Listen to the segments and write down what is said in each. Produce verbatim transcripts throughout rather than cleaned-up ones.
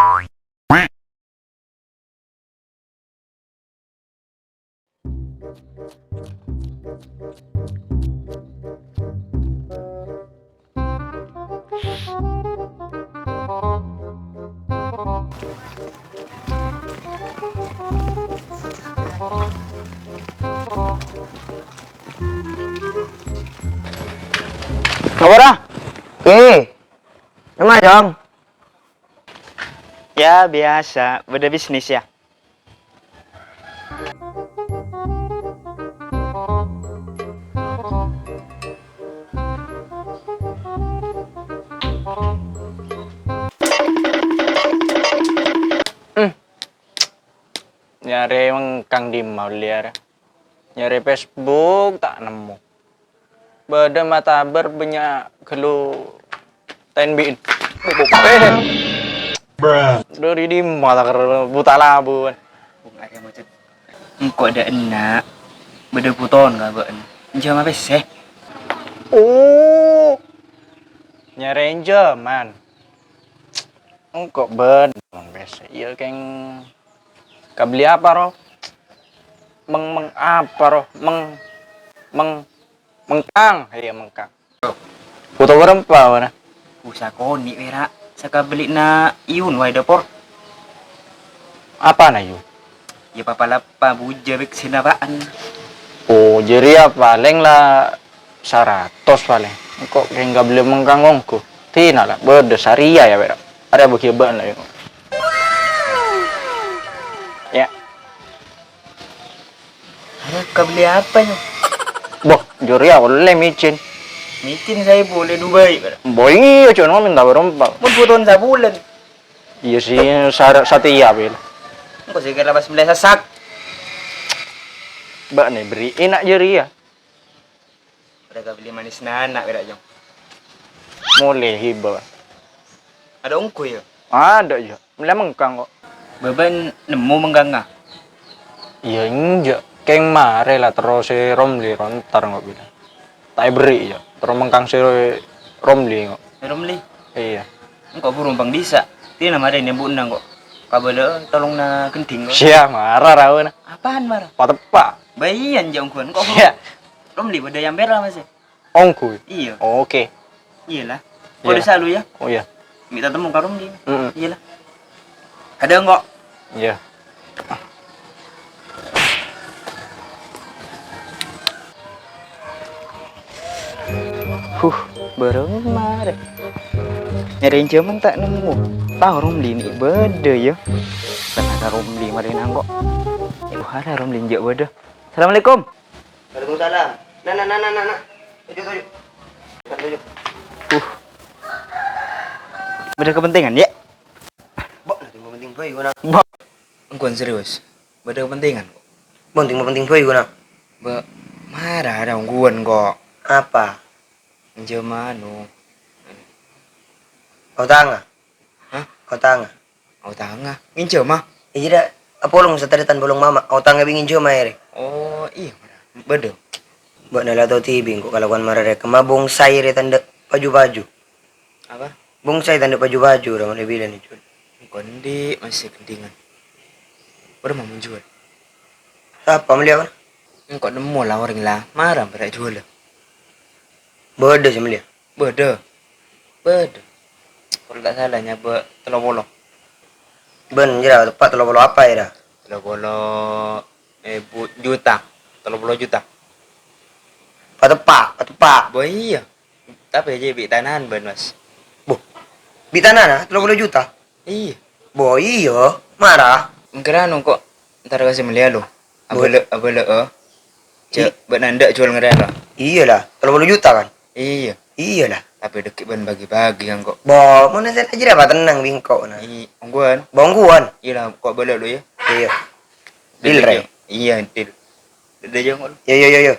Apa, Ra? Eh, kemana, Cong? Ya, biasa. Bâdâ bisnis, ya. Hmm. Nyarè mengkang dimma ollè arè. Nyarè Facebook ta' nemmo. Bâdâ matabâr bânnya' ghâllu taèn bi'in. Eh. Dâri dimma ta' kèra buta labu, kan? Engko' dâ' enna'. Bâdâ buton ka bâ'na. Enjâma pèssè. Oh. Nyarè enjâman. Engko' bân, mon pèssè. Iyâ, kèng kabellè apa, ro? Meng, meng apa, ro? Meng, meng, mengkang. Iyâ, mengkang. Bhuto bârâmpa, bâ'na? Usa konè', wèra. Sakabellina Iyun wae, Dopor. Apana, Yun? Ya, papa lappa bujâ bek sinapa'an. Oh, jârèya palèng la saratos palèng. Engko' kèng kabellè mengkang ongghu. Tina la, bâdâ sarèya ya, Pèra'. Arèya bâgiyâ bâ'na la, Yun. Ya. Arèya kabellè apa, Yun? Boh, jârèya ollè micin. Micin saè polè Dubai, Pèra'. Boh, iyâ, cuma minta bârâmpa. Mon bhutowan sabulân. Iyâ, sè sara' satèya, Bil. Engko' sè kèra pas mellè sasak. Bâ'na bherri'i na' jârèya. Padâ kabellè manisna ana', Pèra', Jong. Molè hibâ. Adâ' ongghu, ya? Adâ', ya. Mellè mengkang, kok. Bâbâ nemmo mengkangnga? Iyâ, enjâ'. Kèng marè la terro sè Romli ro entar, kok, Bil. Ta' èbherri', ya. Terro mengkang sè Romli, kok. Romli? Iyâ. Engko' buru pang dissa'. Tina marè nèmbhu'na engko'. Kabâlâ tolong na gendhing, kok. Siya, mara rawana. Apaan mara? Pateppa'. Bâ iyâ, enjâ' ongghuwân. Engko' buru. Siya. Romli bâdâ è ambèra, Mas. Ongghu? Iyâ. Oke. Iyâ la. Iyâ. Kodhu salu, ya? Oh, iyâ. Mè' tatemmo ka Romli. Mm-mm. Iyâ la. Kadhâng, kok. Iyâ. Huh, bârâmma rè. Nyarè jhâman ta' nemmo. Tao Romli nè' bâdâ, ya. Tenang ka Romli marèna engko'. Aduh, arèya Romli enjâ' bâdâ. Assalamualaikum. Waalaikumsalam. Nah, nah, nah, nah, nah, nah. Toju', toju'. Toju'. Uh. Bâdâ kepentingan, ya? Bâ, nanti mau penting bhâi, guna. Bâ. Engko' serius. Bâdâ kepentingan, kok. Bâ, nanti mau penting bhâi, guna. Bâ, mara, adâ' ongghuwân, kok. Apa? Enjâ' mano. Otangnga? Hah? Otangnga? Otangnga? Nginjhâma? Iyâ, dâ'. Apolong satarètan polong mama. Otangnga bi' nginjhâma, iyâ, rè. Oh, iyâ, bâdâ. Bâ'na la tao dhibi' engko' kalakowan mara rè. Kemma bonsai rè tandhâ' paju-paju. Apa? Bonsai tandhâ' paju-paju, ra, malè bilân, Jun. Engko' andi' masih gendhingan. Bârâmma mon jhuwâl? Sapa mellèya, Wan? Engko' nemmo la orèng la mara bârâ' jhuwâlâ. Bâdâ sè mellèya? Bâdâ. Bâdâ. Kalau tak salah nyabâ' tello polo. Bân, jârèya teppa' tello polo apa, yâ, ra? Tello polo èbu juta. Tello polo juta. Pateppa', pateppa'. Bâ iyâ. Tapè jâ' bi' tana'an bân, Mas. Boh. Bi' tana'an, tello polo juta? Iyâ. Bâ iyâ, mara. Mangkèra engko' entar ka sè mellèya, lo. Bâ- Abâlâ', abâlâ', eh. Jâ', i- bâ'na endâ' jhuwâl ngarèya, lo. Iyâ, la. Tello polo juta, kan? Iyâ. Iyâ, la. Tapè dhâggi' bân bâgi-bâgi, engko'. Bâ, mon sè jârèya apa tenang bi' engko', na. I-, ongghuwân. Bâ, ongghuwân. Iyâ, la, engko' abâlâ', lo, yâ. Iyâ. Deal, Rè. Iyâ, deal. Daddhâ jâ' ngono. Yo, yo, yo, yo.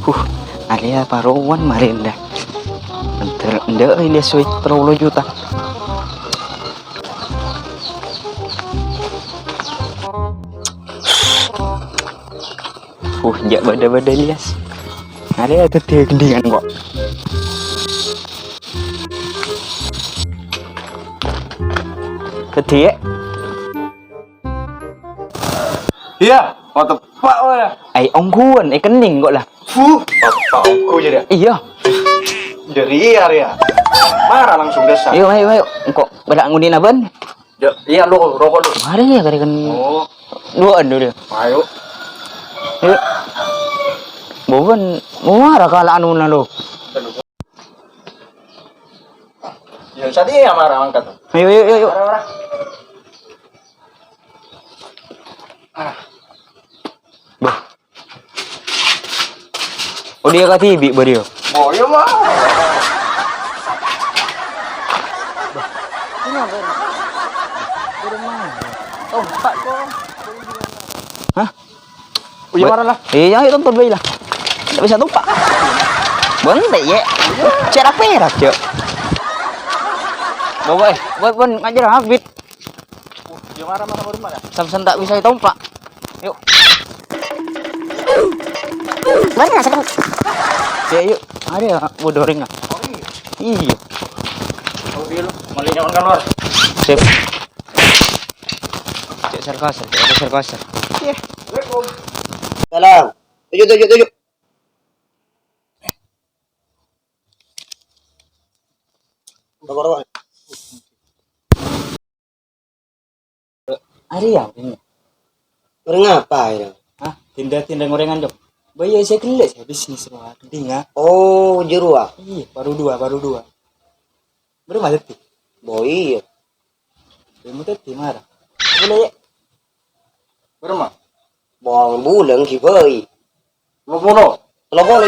Huh, alèya parowan marèna. Enter endâ' ini suwi tello polo juta. Uh, jhâ' bâdâ-bâdâ, Ilyas. Arèya dhâddhi gendhingan, kok. Dhâddhi, yâ? Iyâ, mau teppa' wae. Ai, ongghuwân, è kenning kok lah. Fuh, teppa' ongghu jârèya. Iyâ. Jârèya, rèya. Mara langsung desa. Ayo, ayo, ayo. Engko' bâdâ ngodina bân. Jâ, iyâ, lu, roko' lu. Mari ya, kare kan. Oh. Duwâ'ân dulu. Ayo. Ayo. Bukan, mara kala anuna lu. Yâ, sadi ya mara angkat. Ayo, ayo, ayo, ayo. Mara, mara. Ah. Bâh. Oh, iyâ kadhibi' bâdâ. Oh, iyâ, mah. Hah? Oh, iyâ, mara lah. Iyâ, ayo tonton bhâi lah. Ndak bisa tompa'. Bân, tè, yè. Cerak perak, Cok. Bawa, eh. Bân, bân, ngajar habit. Iyâ, mara, mara, mara, mara. Samsat ndak bisa tompa'. Yuk. Mari, Mas. Yuk, yuk. Arèya, bodoh ring, ah. Iyâ. Sip. Cek sarkas, cek sarkas. Iyâ. Assalamualaikum. Salam. Tuju, tuju, tuju. Rowa, rowa. Arèya, arèya. Orèng apa ya? Hah? Tindak-tindak orèngan, Cok. Bâ iyâ sè ghellâ', sè bisnis rowa, gendhingan. Oh, jârowa. Iyâ, baru dua, baru dua. Bârâmma dhâddhi? Bo iyâ. Bârâmma dhâddhi, mara. Boleh, yè. Bârâmma? Bâng bulâ ghi' bhâi. Tello polo. Tello polo.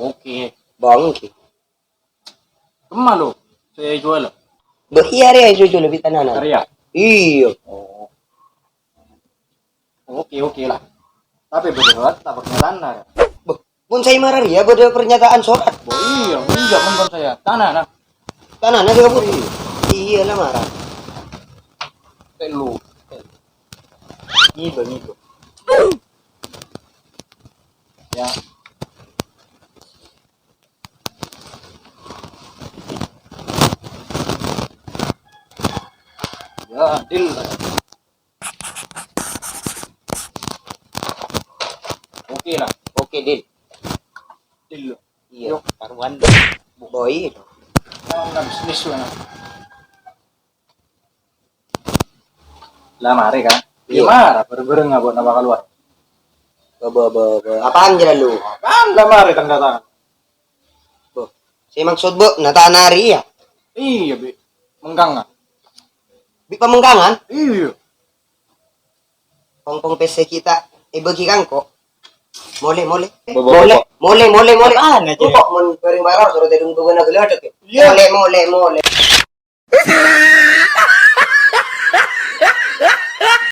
Oke. Bâng ghi'. Kemma lo sè èjhuwâl? Bâ iyâ, rèya sè èjhuwâl bi' tanana. Arèya? Iyâ. Oh. Oke, oke lah. Tapè bâdâ surat ta' pernyataan, nah. Bâ, mon sè mara rèya bâdâ pernyataan surat. Oh iyâ, iyâ, mon, mon saya. Tanana. Tanana sè kabur. Iyâ lah, mara. Tello. Ngibâ, ngibâ. Ya. Ya, deal. Oke lah. Oke, deal. Deal. Iyâ. Yuk, karuan. Boy. Nah, bisnis lah. Lah, marè, kan? Iyâ. Gimana? Bâreng-bâreng apa nama keluar? Bâ, bâ, bâ, bâ. Apaan jârèya lu? Kan lah marè tanda tangan. Bâ, sè maksod bâ'na tanana rèya? Iyâ, bi' mengkangan. Bi' pamengkangan? Iyâ. Pong-pong pèssè kita èbâgi ka engko'. Molè, molè. Bâ, bâ, molè, bâ. Molè, molè, molè. Apaan aja? Engko' mon bâreng-bâreng soro tèdung bâbâna ghellâ' dhâk, yâ. Iyâ. Molè, molè, molè.